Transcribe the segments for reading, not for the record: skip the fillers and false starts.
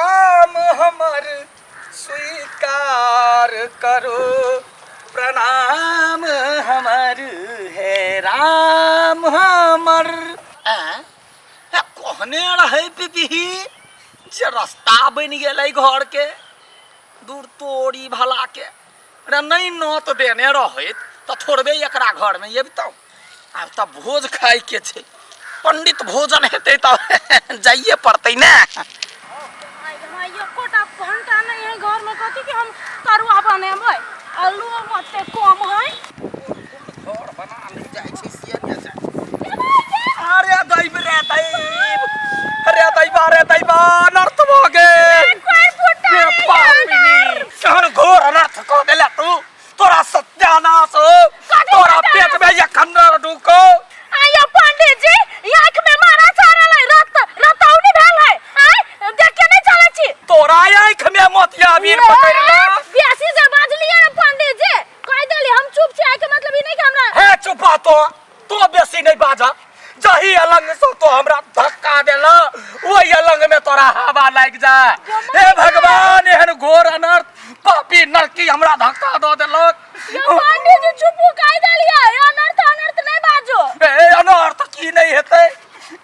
प्रणाम हमर स्वीकार करो, प्रणाम हमर हे राम हमर। आँय? हे, कहने रहै पिपही जे रास्ता बनि गेलै घर के, दूर तोरी भला के। अरे नहि नोत देने रहैत तऽ थोड़बे एकरा घरमे अबितहुँ। आब तऽ भोज खाइके छै, पंडित भोजन हेतै तऽ जाइए पड़तै ने। एकोटा भंटा नहीं है घर में, कथी के हम तरुआ बनेबै? आलू मते कम है। घर बना नहि जाइ छै से नहि जाइ। अरे दैब रे दैब, अरे दैबा रे दैबा, अनर्थ भऽ गेल। रे पापिनी, केहन घोर अनर्थ कऽ देले तू! तोरा सत्यानाश हो, तोरा पेट में ये खंडर ढुको। आयो पंडित जी, आँख में मारा चढ़ल है, रत रतौनी भेल है। आय देख के नहीं चलै छी। तोरा आँख में मोतियाबिन पकड़ ले। बेसी जे बाजलियै ने पंडित जी, कहि देली हम चुप छी, आइ के मतलब ई नहीं कि हमरा। हे चुपा, तो तो बेसी नहीं बाजा। जही अलंग से तो हमरा धक्का देला, ओही अलंग में तोरा हवा लागि जाए। हे भगवान, एहन घोर अनर्थ, पापी नरकी हमरा धक्का दऽ देलक। यौ पंडित जी, चुपू, कहि देलियै अनर्थ अनर्थ नहीं बाजू। ए अनर्थ की नहीं हेतै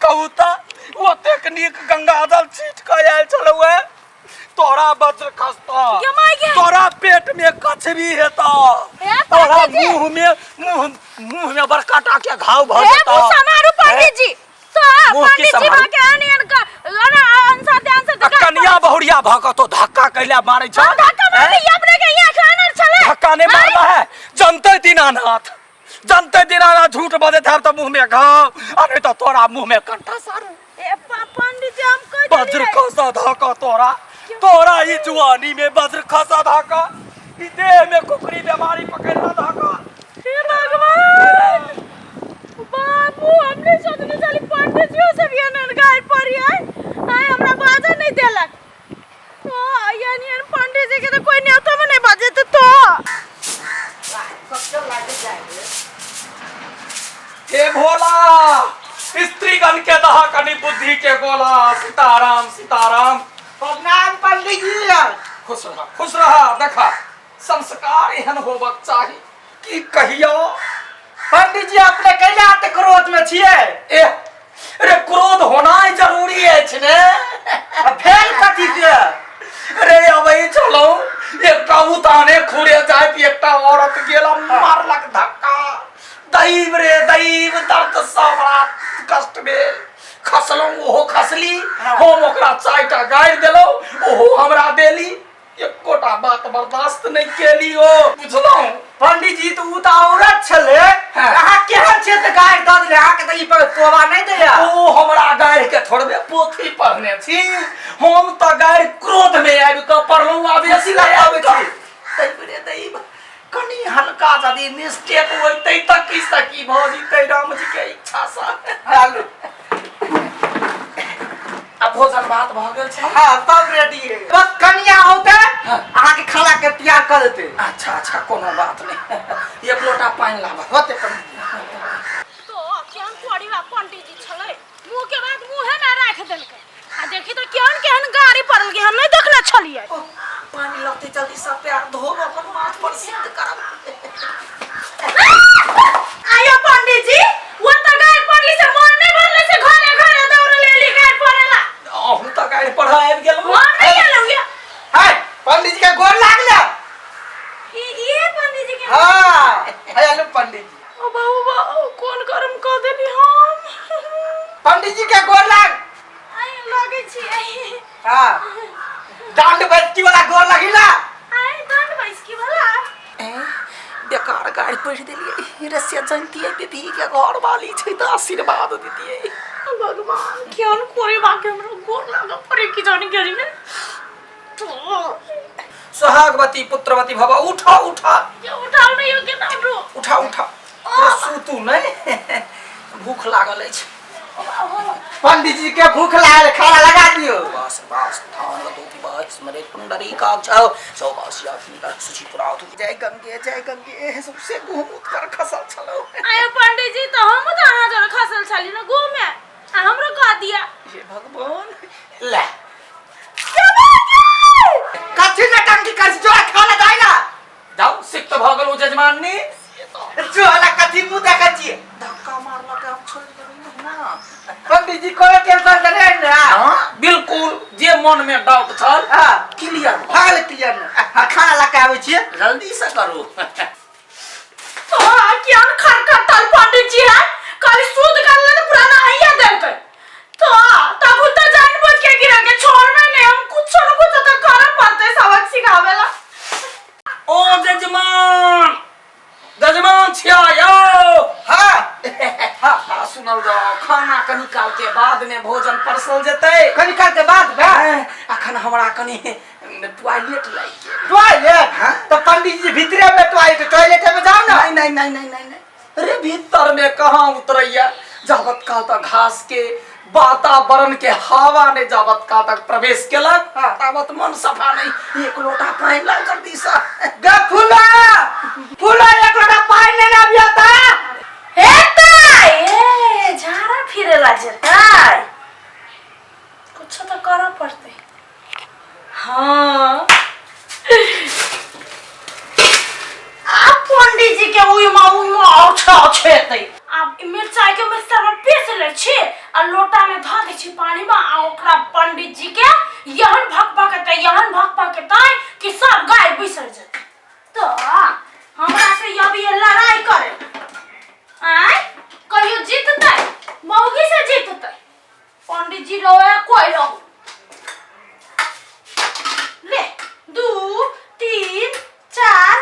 कहू तऽ? ओतेक नीक गंगा जल छीट कऽ आयल छलहुँ हेँ, तोरा वज्र खसतो, गे माय गे। तोरा पेट में कछरी हेतो, ए, तोरा पंडित जी। मुंह में मुंह मुंह में बड़का टा के घाव भऽ ए जेतो। मुँह समारू पंडित जी तो। मुँह की पंडित जी सम्हारू? भके अनियन का अना आंसर दे, आंसर दे। आ कनिया बहुरिया भऽ कऽ तो धक्का कैला मारै छ? हम धक्का मारली? अपने के यहाँ खाना छले। धक्का नहीं मारला है। जनते दीनानाथ, जनते दीनानाथ, झूठ बजैत हैब तऽ मुंह में घाव, आ नहीं तऽ तोरा मुंह में कंठा सारू। ए पंडित जी, हम कह वज्र देलियै। खसा धक्का तोरा, तोरा ई जुआनी में वज्र खसा धक्का, ई देह में कुकरी बीमारी पकड़ला धक्का। हे भगवान बाबू, हमने सोचने चली पंडित जी सब ये ननगाय पड़ी है, आय हमरा बाजा नहीं देलक। ओ यानी यान पंडित जी के तो कोई न्योतो में नहीं बाजे तो। हे भोला, स्त्रीगण के दहा कनि बुद्धि के गोला। सीताराम सीताराम। प्रणाम पंडित जी। खुश रहा, खुश रहा। देखा, संस्कार एहन होबक चाही कि कहियो। पंडित जी, अपने कैला एते क्रोध में छियै? ए रे, क्रोध होना ही जरूरी अछि ने। आ भेल कथी के? रे अबै छलौ, एकटा उताने खुरे जाइत एकटा औरत गेल आ मारलक धक्का। दैव रे दैव, दर्द सँ बड़ा कष्ट भेल, खसलहुँ, ओहो खसली। हम ओकरा चारिटा गारि देलहुँ, ओहो हमरा देली। एकोटा बात बर्दाश्त नहि केली ओ, बुझलहुँ? पंडित जी, तऽ उ तऽ औरत छलै। अहाँ केहन छियै तऽ गारि दऽ देलै? अहाँके तऽ ई पर शोभा नहि दैया। ओ हमरा गारि के थोड़बे पोथी पढ़ने छी। हम तऽ गारि क्रोध में आबि कऽ पढ़लहुँ, आवेश में आबि कऽ। दैव रे दैव, कनि हल्का यदि मिस्टेक होइतै तऽ की से की भऽ जेतै। राम जी के इच्छा सँ आ भोजन भात भऽ गेल छै? हाँ, सब रेडी है, बस कनिया औते, अहाँके खाना के तैयार कर देते। अच्छा अच्छा, कोनो बात नहि। एक लोटा पानि लाबऽ। होते पंडित जी। तो केहन कोड़ीवा पंडित जी छलै, मुंह के बाद मुंहे में राख देलकै। आ देखी तो केहन केहन गाड़ी पड़ल के हम नहीं देखले छलियै। ओ, पानि लगतै, जल्दी से पैर धोब, अपन माथ पर सिद्ध करब। आयो पंडित जी, वो तो गाड़ी पड़ली से मन नहीं भरले से घरे घरे दौड़ल एली गाड़ी पड़ेला। अहूँ तऽ गाड़ि पढ़ऽ आबि गेलहुँ। हम नहीं गेलहुँ ये। है पंडित जी के गोर लागल। ये पंडित जी के? हाँ, है हेलो पंडित जी। ओ बाबू बाबू, कोन कर्म कऽ देली हम? पंडित जी के गोर लाग। आइ लगै छी। हाँ, डांड बैठकी वाला गोर लगिला। आइ दंड बैसकी वाला। ए, बेकार गाड़ि पढ़ि देलियै रे। से जनतियै बेबी के घर वाली छै तऽ आशीर्वाद दितियै। भगवान, केहन कोरे बाके हमरा गोर लागऽ पड़े की जानी गेलियै तो। सोहागवती पुत्रवती भव। उठा उठा। ये उठाओ नहीं हो, केना उठो? उठा उठा, रे सुतू नहि, भूख लागल अछि। पंडित जी के भूख लागल, खाना लगा दियो। बस बस धान दूती बस मरे पुंडरी काक्ष सौभाष्य शुचि पुरातु। जय गंगे जय गंगे। सबसे गोमूत कर खसल छलौ। आयो पंडित जी, तो हम तो अहाँ जरे खसल छली ने गुह में, आ हमरो कह दिया। हे भगवान, ले। के भाई? जजमानी। चोला कथी मुँह देखै छियै? धक्का मारलक, हम छोड़ि देबै नहीं ना। पंडित जी कोनो टेंशन तऽ नहि ने? हाँ बिल्कुल, जे मन में डाउट छल क्लियर भऽ गेलै। क्लियर ने? हाँ, खाना लऽ कऽ आबै छियै। जल्दी से करू। तो कियान खरखटल पंडित जी है, खाली सूद कर ले तो पुराना हैया देलकै, तो तब तो जान बुझ के गिरा के छोड़बे नहीं हम। कुछ न कुछ तो करे पड़ते सबक सिखावेला। ओ जजमान, जजमान छिया यौ। हाँ। हाँ हाँ, सुनल जाओ, खाना कनी काल के बाद में भोजन परसल जेतै। कनी काल के बाद बा। अखन हमरा कनी टॉयलेट लागि गेल। टॉयलेट? हाँ। तऽ पंडित जी भीतरे में टॉयलेट, टॉयलेट में जाओ ना। नहीं नहीं नहीं नहीं नहीं नहीं, अरे भीतर में कहाँ उतरैया? जावत काल तक घास के वातावरण के हवा ने जावत काल तक प्रवेश केलक तावत मन सफा नहीं। एक लोटा पानि लाउ जल्दी से। गे फूला, फूला, एक लोटा पानि लेने आबियो तऽ। हे ताई, ए झाड़ा फिरे ला जेतै, कुछ तो करऽ पड़तै। हाँ, आ पंडित जी के उइमा उइमा औछे औछेतै। आब ई मिरचाई के मिक्सर में पीस लै छी आ लोटा में धऽ दै छी पानी में, आ ओकरा पंडित जी के यहन भक भकेतै, यहन भक भकेतै कि सब गाय बिसर जेतै। तो हमरा से अब ये लड़ाई करे आय कहियो जीततै? मौगी से जीततै? पंडित जी रहो कोई रहो, ले 2 3 4,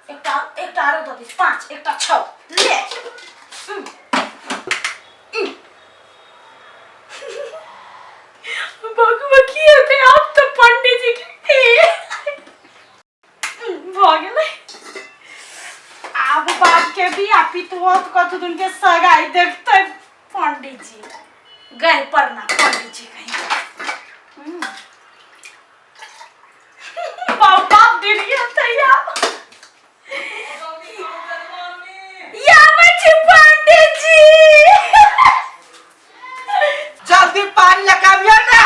एकटा एकटा आरो दऽ दी, 5, एकटा 6, ले। बकबकी हेतै आब तऽ पंडित जी के भऽ गेलै। आब बाप के भी आ पितुओ कथु दुन के सगाई देखतै पंडित जी। गए परना पंडित जी कहीं बाप बाप दीदी तैया या बच्ची पंडित जी। जल्दी पानी लगाबियो ना।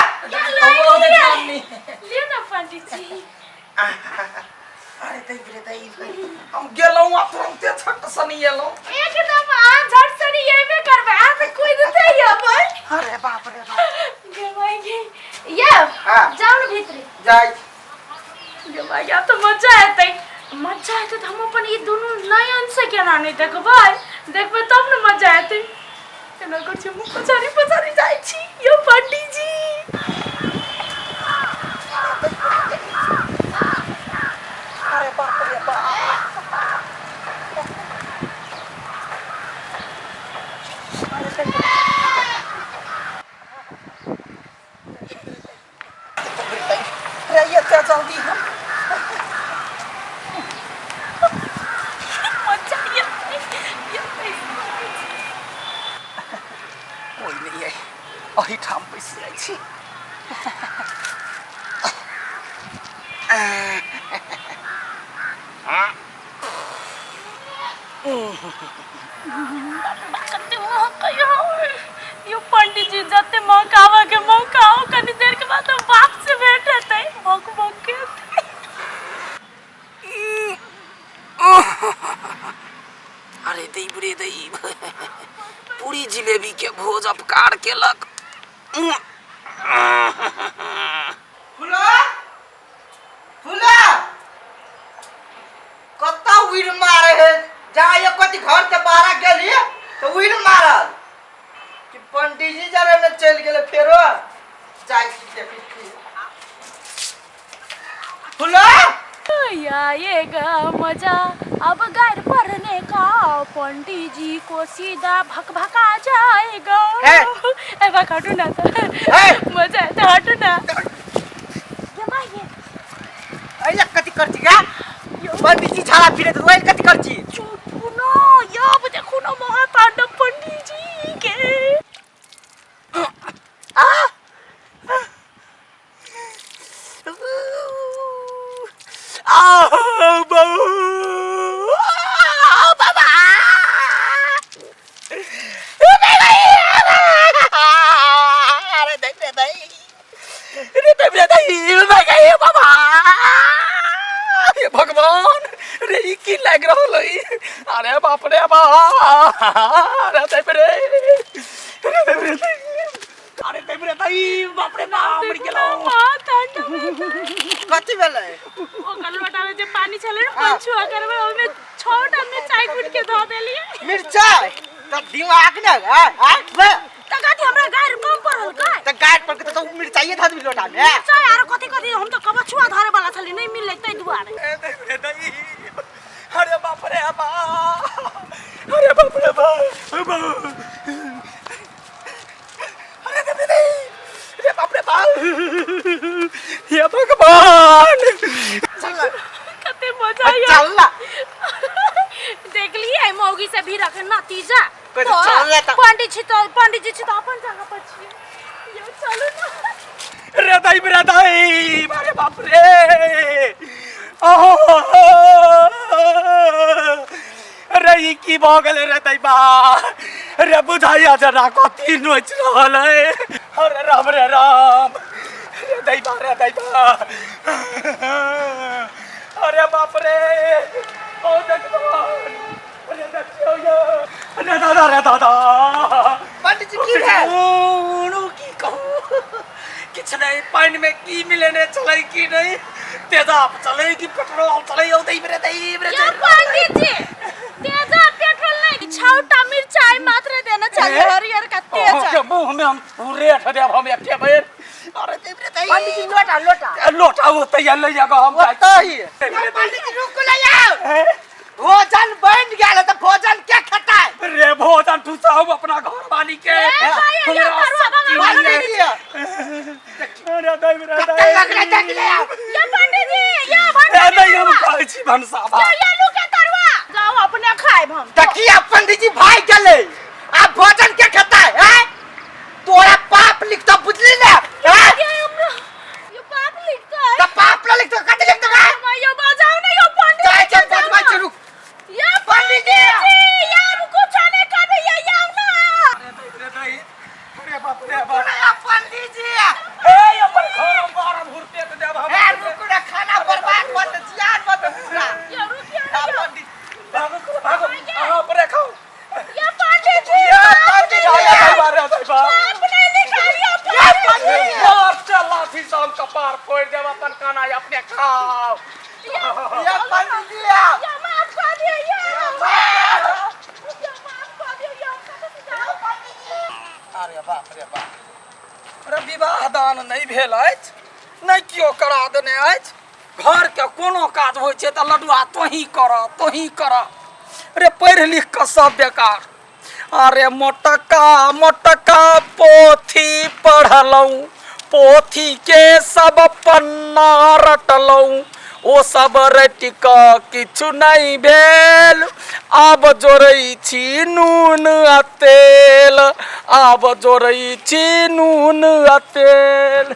ले ना पंडित जी। अरे दैव रे दैव, हम गेलहुँ आ तुरन्ते झट सनी एलहुँ। एकदम आ झट सनी एबे करबै, आ तऽ कोई देतै अपन। अरे बाप रे बाप। गेमाई ये। हाँ। जाउ ने भीतरी। जाइ। गेमाई, आब तऽ मजा एतै, मजा एतै। तऽ हम अपन ई दुनू नयन से केना नहि देखबै? देखबै तब ने मजा एतै। केना कर छी, मुँह पछाड़ी पछाड़ी जाइ छी यौ पंडित जी। अरे बाप रे बाप, रे एते जल्दी हम मजा एतै। कोई नहीं है, एहिठाम बैस जाइ छी। कते महकै यो पंडित जी, जते महकाबऽ के महकाओ, कनी देर के बाद हम बाप से भेंट हेतै, भक भक के हेतै। अरे दैव रे दैव, पूरी जिलेबी के भोज अपकार केलक। फुला, फुला, कतऽ उड़ि मारे है? जहाँ एक कति घर से बाहर गेली तऽ उड़ि मारल कि पंडीजी जरे ने चलि गेलै। फेरो जाइ छी, देखै छी। फुला। आएगा मजा अब गार पढ़ने का, पंडित जी को सीधा भक भका जाएगा। हे। ए बा, हटू ना तो। हे। मजा आए तो हटू ना ये माँ ये। अइला कथी कर छी गा? पंडीजी झाड़ा फिरे तऽ ओहि कथी कर छी? चुप ना, ये अब देखो ना महातांडव पंडित जी के। आ बहू, आ बाबा, अरे देख रे दई रे देख रे दई, मैं गई बाबा। हे भगवान रे, ई की लागि रहल है अरे बाप रे बाप अरे बाप रे अरे बाप रे अरे बाप रे ताई बाप रे बाप मरि गेलौ कथी भेलै ओकर लोटा में जे पानी छलै ने पंछुआ करबै ओहिमे छओटा मिरचाई कूट के धऽ देलियै मिरचाई तऽ दिमाग ने है आ बे तऽ कथी हमरा गारि कम पड़ल का तऽ गाड़ पर के तऽ मिरचाइए धऽ देबी लोटा में मिरचाई आरो कथी कथी हम तऽ कबछुआ धरे वाला छली नहि मिललै ताहि दुआरे ए बाप रे दाई अरे बाप रे बाप अरे बाप रे बाप अरे बाप रे अरे बाप रे बाप हे भगवान चल ना कते मजा आया चल ना देखलियै मौगी से भी रखे नतीजा कहै छै, चल ना तऽ। पंडित छी तऽ पंडित जी छी तऽ अपन जगह पर छियै यौ चलू ना रे दाई रे दाई अरे बाप रे अरे ई की भऽ गेलै रे दैबा रे बुझाइया जेना कथी नोचि रहल है अरे राम रे राम रे दैबा रे दैबा अरे बाप रे ओ देखो अरे देखियौ यौ अरे दादा रे दादा पंडित जी की भेल कोनो की कहू किछु नहि पानिमे की मिलेने छलै की नहि तेजाब चलै कि पेट्रोल चलै औ दै रे दै रे यो पंडित जी तेजा पेट्रोल नहीं छौटा मिरचाई मात्र देना चाहिए हरियर का तेजा अहाँके मुँहमे हम रेठ देब हम एके बेर अरे दै रे दै पंडित जी लोटा लोटा लोटा ओतै लै जाकऽ हम ओतहि दै रे दै। पंडित जी रुकू ले जाओ भोजन बन गेल तऽ भोजन के खेतै रे भोजन ठुसाउ अपना घर वाली के ए भाई, हमरा ये करुआ शक्ति बाबा, नहीं पंडित जी अरे दै रे कते दै लगले देख ले आओ ये पंडित जी ये ए भंडारी नहीं हम कहै छी भनसा ये भात ये लू के तरुआ जाओ अपने खाइब हम देखिए पंडित जी भाग गेलै आ भोजन के खेतै हैं तोरा पाप लिखतो बुझली ने हैं? ये हमरा ये पाप लिखता है तऽ पाप न लिखतो कथी लिखतो हैं? ये बजाओ ना यो पंडित जाइ जी छै के बजबै जाओ छै ना। रुक ये पंडित जी ये अब कुछ नहीं कर ये आओ ना अरे दै रे दै अरे बाप रे बाप रुक पंडित जी ए अपन घर हम बारह घुरते तऽ देब हम ए रुक रे खाना बर्बाद मत जियान मत पूरा ये रुकिए आ, ना यो। पंडित भागो भागो अहाँ अपने खाओ ये पंडित जी ये पाप पंडित नहीं जी लिखा- रे दै बा पाप नहीं लिखा ये ये पंडित पंडित जी मार चल लाठी से हम कपार फोड़ देब अपन खाना अपने खाओ ये पंडित जी ये माफ कर दिया ये ये माफ कर दिया ये कतऽ से जाओ अरे बाप रे बाप अरे विवाह दान नहि भेल अछि नहि केओ करा देने अछि घरके कोनो काज होइ छै तऽ लडुआ तोही कर तोही कर अरे पढ़ि लिख कऽ सब बेकार अरे मोटका मोटका पोथी पढ़लहुँ पोथीके सब पन्ना रटलहुँ ओ सब रटि कऽ किछु नहि भेल आब जोड़ै छी नून आ तेल आब जोड़ै छी नून आ तेल।